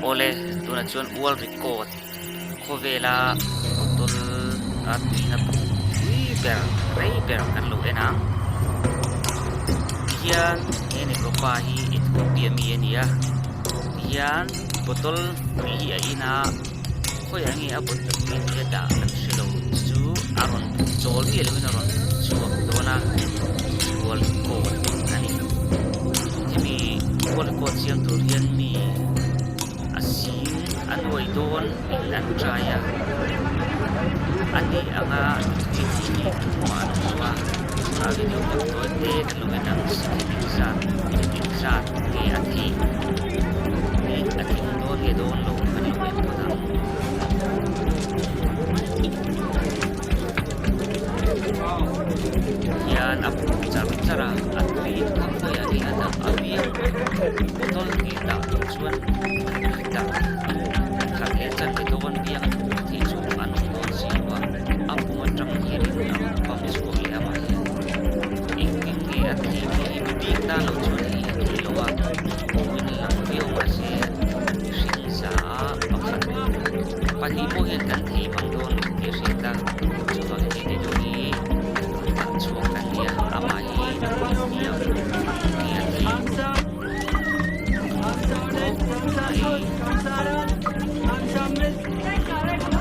Awle, tunah chuan world record khawvela bottle a tuina pum pui ber rei ber kan lo en ang. Tihian he negro pa hi Ethiopia mi a ni a, tihian bottle tui hi a in a, khawiah nge a bottle tui hi a dah kan hre lo chu a rawn chawl miah loin a rawn chhuak dawn a, world record a ni. Hemi world record siam tur hian mi a sing a nuai dawn in an try a, a ni anga tui hi mi tumah an awm lo a, a video pawh tawi te kan lo en ang second engzat minute engzat nge a theih ni a tling dawn nge dawn lo kan lo en phawt ang. Hian a pum char char a, a tui kha khawiah nge a dah a biang bottle hnih dah tur chuan litre khat leh chanve dawn biang a pum theih chu an awm dawn si lo a, a pum atang hianin a rawn pump chhuak leh amah hian engtin nge a theih tih hi mi bik tan lo chuan hei a theih lo a, awin lang viau mahse hring za a pakhat pahnih pawh hian kan thei mang dawn lo tih a hriat a, chuvangin he video hi dah chhuak kan ni a, amah hi hniam nge a theih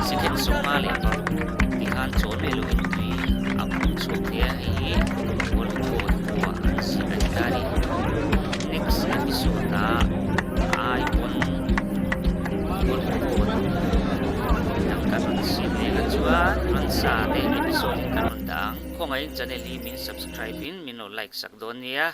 Second sawma leh paruk tikhan chawl mai loin tui a pum chhuak thei a, hei hi world record pawh an siam a ni ta a ni. Next episode ah ai pawn world record dang kan rawn siam leh ang chuan ransa te episode in kan rawn dah ang. Khawngaih channel hi min subscribe in min lo like sak dawn nia.